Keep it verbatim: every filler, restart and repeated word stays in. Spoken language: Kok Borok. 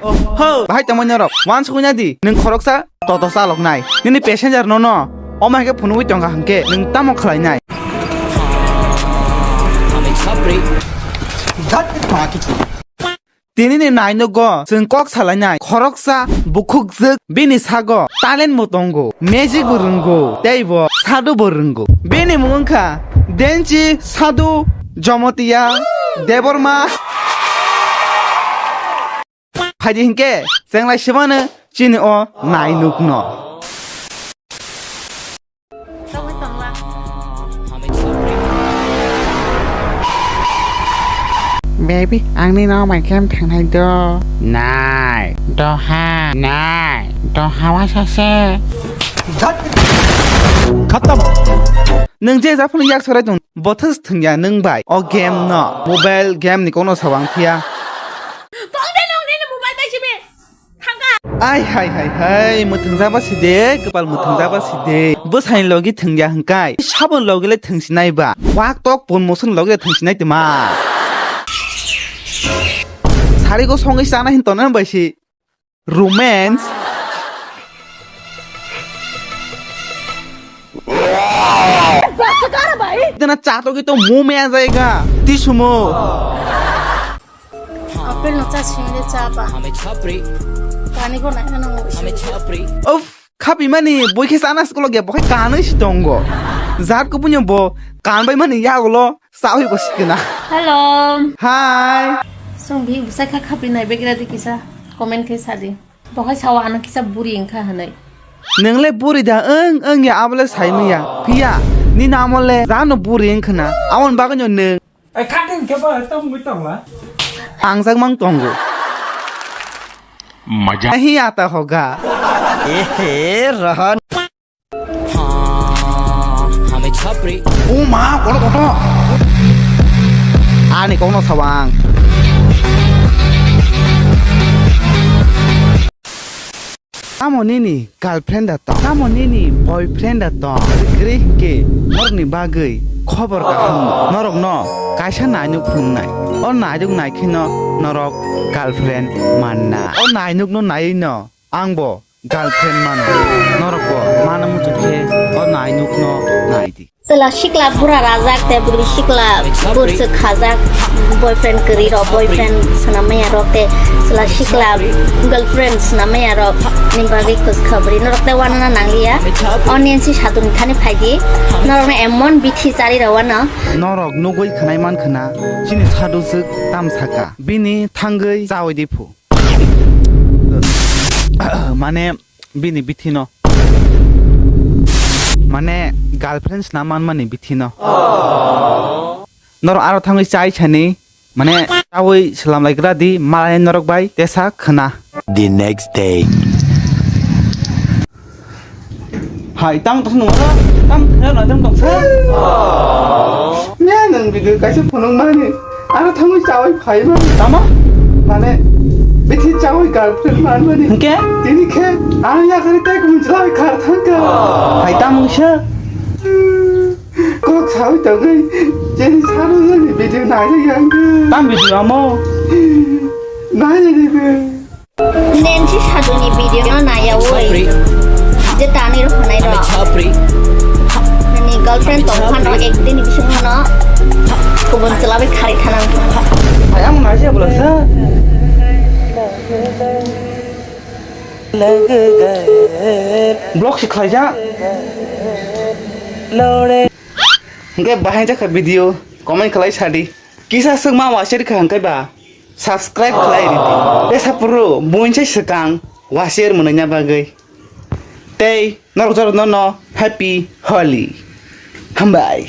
Ho, bahai tongmani norok, uansukna di, nwng khoroksa toto chaloknai. Nini passenger no no, omo hai khe phunugwi tongkha hwnkhe, nwng tamo khlainai? Tini ni nai nukgo, chwng kok salainai, khoroksa bukhukjwk, bini sago talent bo tongo, magic bo rwngo, tei bo sadhu bo rwngo. Bini mung wngkha Denchi Sadhu Jomotia Debbarma. Phaidi hinkhe chenglai sibano chini o nai nukno. Baby, ang nini no bai khe thangnai do. Nai, doha, nai, doha wa sase. Khatam. Nwng je japhano yak sorai tong, bothos thwngya nwng bai. O game no, mobile game ni kokno sawang phiya. Tong de nong de mobile bai sibi. Thangka. Ai hai hai hai, mwthwng jaba si de, kwpal mwthwng jaba si de. Bwsai logi thwngya hwnkhe, sabon logi le thwngsinai ba. Wak tok pon mosong logi le thwngsinai tma. Sari go songwi chana hin tona bai si. Romance. Dana cha to ki to muh me a jayega. Tisumo. Apple no cha singde cha ba. Kani bo nai nang. Uff, khapi mani boi khe chana school ge bokhai kanwi si tongo. Jat ko punyo bo kan bai mani ya golo sawi bo sikena. Hello. Hi. Song bi usai kha khapi nai begra di kisa comment khe sadi. Bokhai sawa ano kisa buri wngkha hwnwi. Nwngle buri da wng wng ya abole saimaya. Phiya ni namole jano buri wngkhna. Awon bagwi no nwng. Ai, khating khe ba tam mui tongla. Ang jak mang tongo. Maja. Nahi aata hoga. Ehe, rahan. Uma, kono kono. Ani kokno sawang. Tamo nini girlfriend da tong? Tamo nini boyfriend da tong? Kwrwi hwnkhe norokni bagwi khobor kaham. Norokno kaisa nainuk phunuknai. O nainuk naikheno norok girlfriend manna. O nainukno naiwino angbo girlfriend mano. Norokbo mano muchung khe o nainukno naidi. Chwla sikla bura rajak tei bwrwi sikla burswk khajak, boyfriend kwrwi rok, boyfriend swnam maya rok tei chwla sikla girlfriend swnam maya rok ni bagwi kwswk kha bwrwi norok tei uanana nangliya. Onion si saduni thani phaidi norokno emon bithi chari rw uano. Norok nugwi khwnai man khwna chini sadujwk tam saka bini thangwi chawi di phu. Mane bini bithino. Mane girlfriend sna manmani bithino. Norok aro thangwi chai sani. Mane chawi swlam lai gra di malai norok bai tesa khwna. The next day. Hai, tamo tong nung oro? Tam thang na tong tong sa? Ne nang video kaisa phunuk mani. Aro thangwi chawi phai mani. Tama? Mane bithi chawi girlfriend man mani. Hingke? Tini khe ang yakari tek mun chawi khar thangka. Hai, tamo sa? Kok sawi tongwi jeni saro jani video nai yang. Tam video amo? Nai ni be. Nancy saduni video no naya woi. Je tani ro hanai ro. Nini girlfriend tong phano ek din bising no kubun chwla bai khari thana. Ayang nai je bolo sa. Block si khlai ja. Hingke bahai jakha video comment khlai sadi. Kisa swkma washer kha hingke ba. Subscribe khlai ridi. Tesa puru buinsai swkang washer mwnwina bagwi. Tei norok jorok nono happy Holi. Hambai.